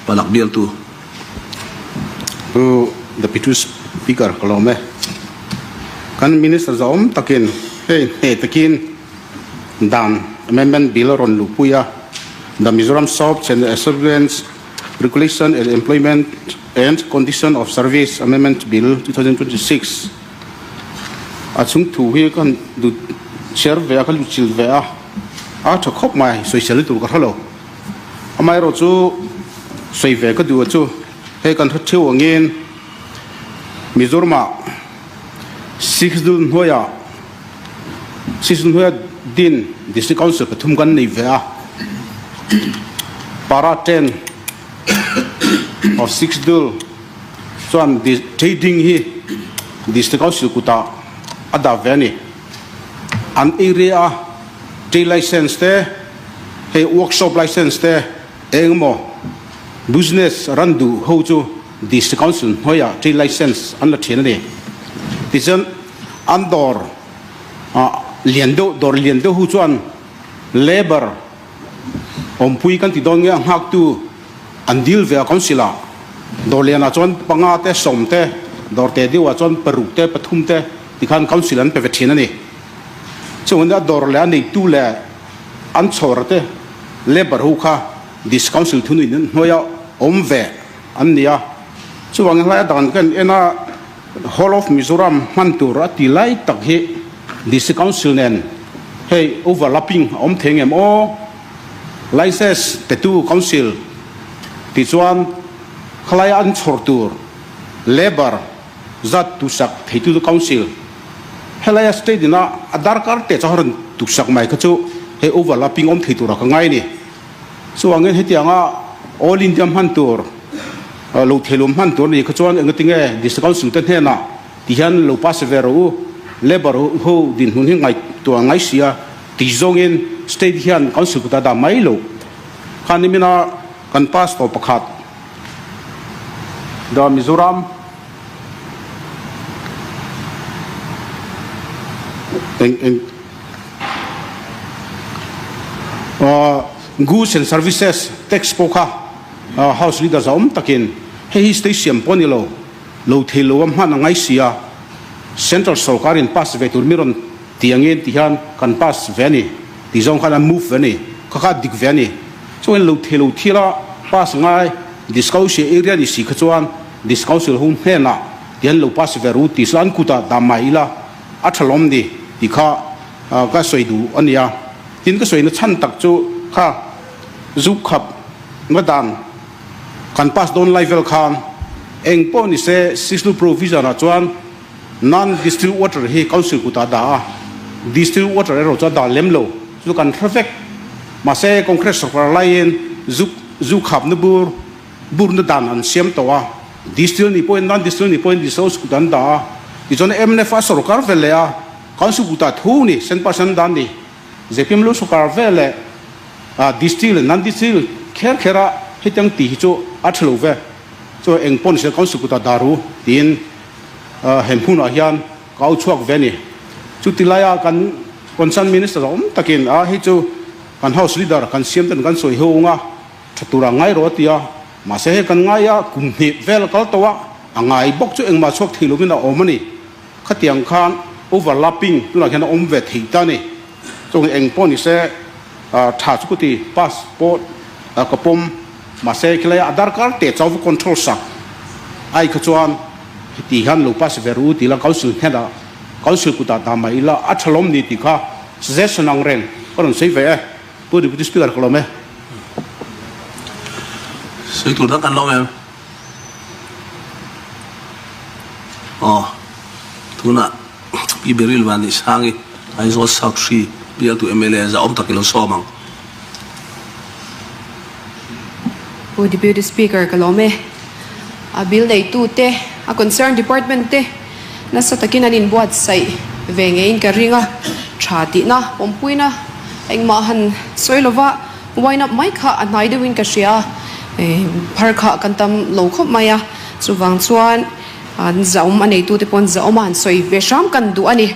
Palak bialtu. Pu Deputy Speaker ka lawm e. Kan Minister zawm takin hei hneh takin dan Amendment Bill a rawn luhpui a, The Mizoram Shops and Establishments Regulation and Employment and Condition of Service Amendment Bill 2026 a chung thu hi ka han duh chhiar ve a, ka luhchilh ve a, a tha khawp mai, sawisel tur ka hre lo. Amaherawh chu sawi ve ka duh a chu hei kan hre theuh angin Mizoramah Six dul hnuaiah Six dul hnuaia din District Council pathum kan nei ve a, Para 10 of Six dul chuan trading hi District Council kutah a dah ve a ni. An area a trade license te, hei workshop license te eng emaw business ran duh ho chu District Council hnuaiah trade license an la thian a ni. Tichuan an dawr lian deuh dawr lian deuh ho chuan labour awmpui kan ti dawn nge a nghaktu an deal ve a council ah dawr lianah chuan panga te sawm te dawr te deuhah chuan paruk te pathum te tikhan council an pe ve thin a ni. Chuan a dawr leh a neitu leh an chhawr te labour ho kha district council thunuin hnuaia awm ve an ni a. Chuvangin hlai a dan kan en a Hall of Mizoram hman tur a ti lai tak hi district council nen hei overlapping a awm thei ngem aw? License petu council tih chuan khalaia an chhawr tur labour zat tusak theitu chu council helaia state ina a darkar te chu a rawn tuksak mai kha chu hei overlapping awm thei tura ka ngai a ni. Chuvangin hetianga all India hman tur lo theilawm hman tur a nih kha chuan engatinge district council te hnenah ti hian lo pass ve rawh u, labour ho dinhmun hi ngaihtuah ngai sia tih zawngin state hian council kutah dah mai lo. Khan nimina kan pass tawh pakhat The Mizoram eng eng Goods and Services Tax pawh kha House Leader zahawm takin hei hi state siam pawh a ni lo, lo thei lo a hman a ngai si a, Central sawrkarin pass ve tur mi rawn ti angin ti hian kan pass ve a ni tih zawng khan an move ve a ni, kha kha a dik ve a ni. Chuan lo thei lo thila pass ngai Discousia area ni si kha chuan Discouncil ho hnenah ti hian lo pass ve ru tih chu an kutah dah mai ila a tha lawm ni tih kha ka sawi duh a nia. Tin ka sawina chhan tak chu kha zu khap nga dan kan pass dawn lai vel khan eng pawh ni se Sislu provision ah chuan non distilled water hi council kutah a dah a, distilled water erawh chu a dah lem lo chu kan hre vek. Mahse Congress sawrkar laiin zu zu khapna bur burna dan an siam tawh a, distilled ni pawhin non distilled ni pawhin distilled kut an dah a, tichuan mnf a sawrkar ve leh a, council kutah thu ni cent percent dan ni. Zpm lu sawrkar ve leh distilled non distilled kher kher a hetiang tih hi chu a tha lo ve. Chuan eng pawh ni se council kutah dah ru tiin He hmunah hian ka au chhuak ve a ni. Chuti laia kan concern minister awm takin a hei chu kan house leader kan siam ten kan sawi ho anga tha tura ngai rawh a ti a, mahse hei kan ngai a kum hnih vel a kal tawh a, a ngai bawk chu engmah chhuak thei lovin a awm a ni. Khatiang khan overlapping tunah hian a awm ve thei ta a ni. Chuang eng pawh ni se tha chu ka ti pass pawh ka pawm mahse khilai a darkar teh chauh va control sak ai kha chuan heti hian lo pass ve ru tih la council hnenah council kutah dah mai ila a tha lawm ni tih kha suggestion ang reng ka rawn sawi ve e Pu Deputy Speaker ka lawm e. Sawi tur dang kan lawm em? Aw tunah Pi Beryl Vanneihsangi Aizawl South Hri bialtu mla zahawm tak i lo sawm ang. Pu Deputy Speaker ka lawm e. A bill neitute, a concern department te nasa takin an inbuatsaih ve ngeiin ka ring a, tha tihna, pawmpuina engmah han sawi lova wind up mai kha a hnai deuhin ka hria a, phar kha kan tam lo khawp mai a, chuvang chuan an zahawm a neitute paw'n zahawm a han sawi ve hram kan duh a ni.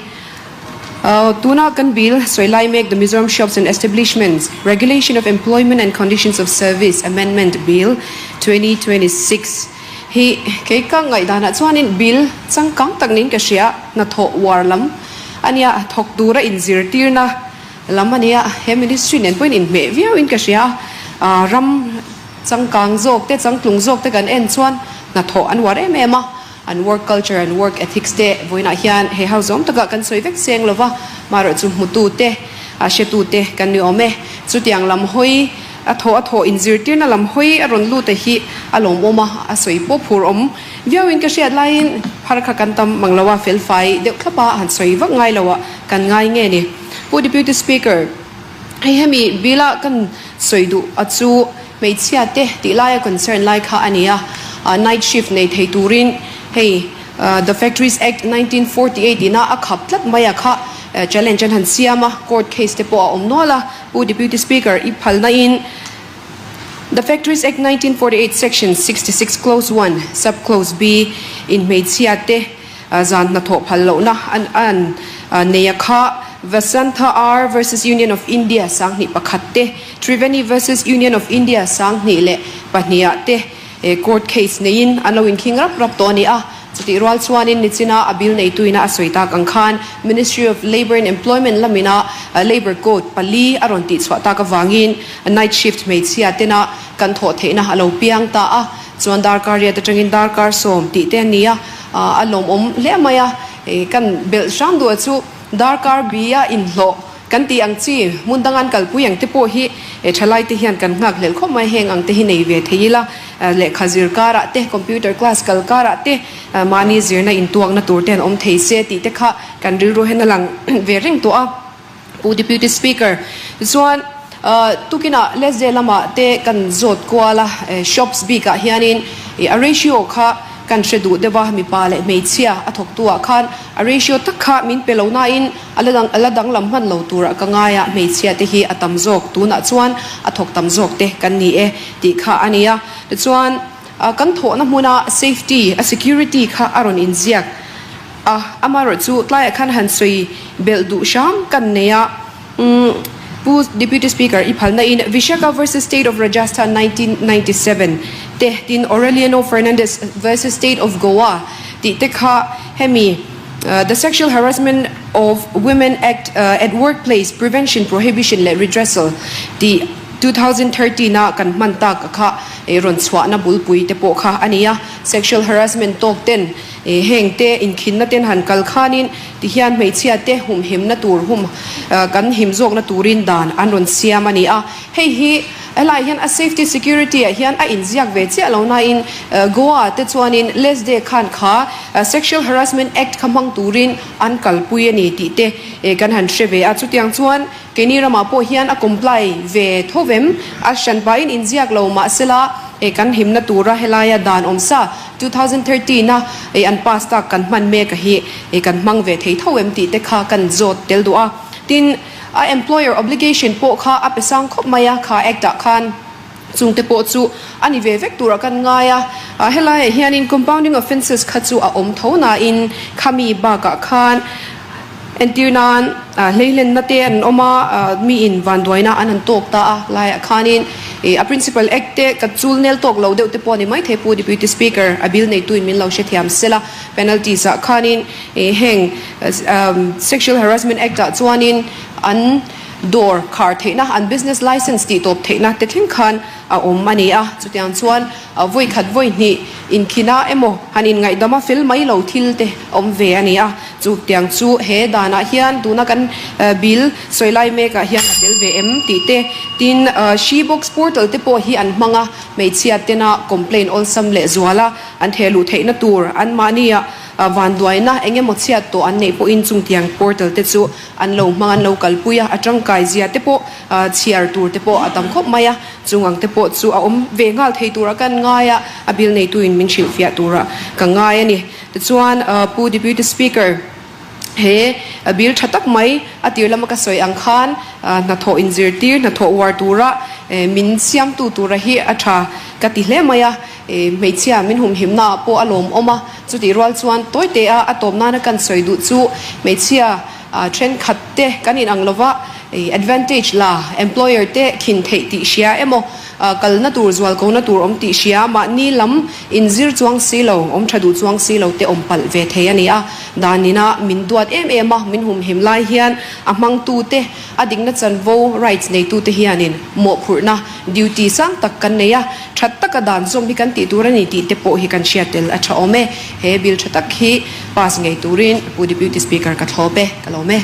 Tuna kan bill sawi lai mek The Mizoram Shops and Establishments, Regulation of Employment and Conditions of Service, Amendment, Bill, 2026 hi kei ka ngaihdanah chuanin bill changkang tak niin ka hria, hnathawh uar lam a nia, thawk tura inzirtirna lam a nia, he ministry nen pawhin inhmeh viauin ka hria a, ram changkang zawk te, changtlung zawk te kan en chuan hnathawh an uar em em a. An work culture and work ethics te vawiinah hian he ho zawng takah kan sawi vek seng lo va, marawh chu hmutu te, a hretu te kan ni awm e. Chutiang lam hawi, a thawh a thawh inzirtirna lam hawi a rawn lut a hi a lawmawm a, a sawi pawh phur awm viauin ka hriat laiin phar kha kan tam mang lo a, felfai deuh thlap a han sawi vak ngai lo ah kan ngai nge ni. Pu Deputy Speaker, hei hemi bill a kan sawi duh a chu Hmeichhia te tih laia concern lai kha a ni a, night shift nei thei turin hei The Factories Act 1948 ina a khap tlat mai a kha challenge an han siam a, court case te pawh a awm nual a, Pu Deputy Speaker i phalna in The Factories Act 1948 Section 66 Clause 1 Sub Clause B in hmeichhia te Zan hnathawh phal lohna an nei a kha, Vasantha R versus Union of India 2001 te, Triveni versus Union of India 2002 ah te court case neiin an lo inkhing rap rap tawh a ni a. Chutih rual chuanin nichina a bill neituina a sawi tak ang khan Ministry of Labour and Employment lamina Labour Code pali a rawn tihchhuah tak avangin night shift hmeichhia tena kan thawh theihna a lo piang ta a. Chuan darkar riat atangin darkar sawm tih te a ni a, a lawmawm hle mai a, kan belh hram duh a chu darkar bi a inhlawh kan tih ang chi hmun dang an kalpui ang te pawh hi thalai te hian kan nghak hlelh khawp mai, heng ang te hi nei ve thei ila, lehkha zir karah te, computer class kal karah te mahni zirna intuakna tur te an awm thei se tih te kha kan rilru hian a lang ve reng tawh a. Pu Deputy Speaker, tichuan tukinah Lesday lamah te kan zawt kual a, shops bikah hianin a ratio kha kan hre duh deuh a, mipa leh hmeichhia a thawktu ah khan a ratio tak kha min pe lo nain a la a la danglam hman lo turah ka ngai a, hmeichhia te hi a tam zawk tunah chuan a thawk tam zawk te kan ni e tih kha a ni a, tichuan kan thawhna hmuna safety a security kha a rawn inziak. A, amaherawh chu tlaiah khan han sawi belh duh hram kan nei a, umm Pu Deputy Speaker i phalna in Vishaka versus State of Rajasthan 1997 te tin Aureliano Fernandez versus State of Goa tih te kha hemi The Sexual Harassment of Women Act at Workplace, Prevention, Prohibition leh Redressal tih 2013 a kan hman tak kha rawn chhuahna bulpui te pawh kha a ni a, sexual harassment tawk ten Heng te inkhinna ten han kal khanin tihian hmeichhia te humhimna tur hum kan him zawkna turin dan an rawn siam a ni a. Hei hi helaiah hian a safety security ah hian a inziak ve chiah lo nain Goa te chuanin Lesde khan kha Sexual Harassment Act kha hmang turin an kalpui a ni tih te kan han hre ve a. Chutiang chuan Keini ramah pawh hian a comply ve tho vem, a hran pahin inziak lo mahsela e kan himna tura helaia dan awm sa 2013 a e an pass tak kan hman mek a hi e kan hmang ve thei tho em tih te kha kan zawt tel duh a. Tin, a employer obligation pawh kha a pe sang khawp mai a, kha act ah khan chungte pawh chu a ni ve vek turah kan ngai a. Helaiah hianin compounding offences kha chu a awm tho nain khami bakah khan Entir nan hleihlenna te an awm a, miin vanduaina an han tawk ta a, laiah khanin a Principal Act te ka chul nel tawk lo deuh te pawh a ni maithei Pu Deputy Speaker, a bill neituin min lo hrethiam sela, penalties ah khanin heng Sexual Harassment Act ah chuanin an dawr khar theihna, an business license tih tawp theihna te thleng khan a awm a ni a, chutiang chuan vawi khat vawi hnih inkhina emaw han inngaihdam a fel mai lo thil te awm ve a ni a, chutiang chu he danah hian tuna kan bill sawi lai mekah hian a tel ve em tih te, tin She Box portal te pawh hi an hmang a, hmeichhia tena complaint awlsam leh zual a an theh luh theihna tur anmahnia vanduaina eng emaw chhiat tawh an neih pawhin chungtiang portal te chu an lo hmang an lo kalpui a, a tangkai zia te pawh chhiar tur te pawh a tam khawp mai a, chung ang te pawh chu a awm ve nghal thei turah kan ngai a, a bill neituin min hrilhfiah turah ka ngai a ni. Tichuan Pu Deputy Speaker, he bill tha tak mai a tir lama ka sawi ang khan hnathawh inzirtir, hnathawh uar tura min siamtu tura hi a tha ka ti hle mai a, hmeichhia min humhimna ah pawh a lawmawm a, chutih rual chuan tawite a a tawp nana kan sawi duh chu hmeichhia thenkhat te kan inang lova advantage la employer te khin theih tih hria emaw. Kalna tur, zualkona tur awm tih hria, mahni lam inzir chuang si lo, awm tha duh chuang si lo te awm palh ve thei a ni a. Danina min duat em em a, min humhim lai hian a hmangtute, a dikna chanvo, rights, neitute hianin mawhphurhna, duty, sang tak kan nei a, tha taka dan zawm hi kan tih tur a ni tih te pawh hi kan hriat tel a tha awm e. He bill tha tak hi pass ngei turin Pu Deputy Speaker ka thlawp e, ka lawm e.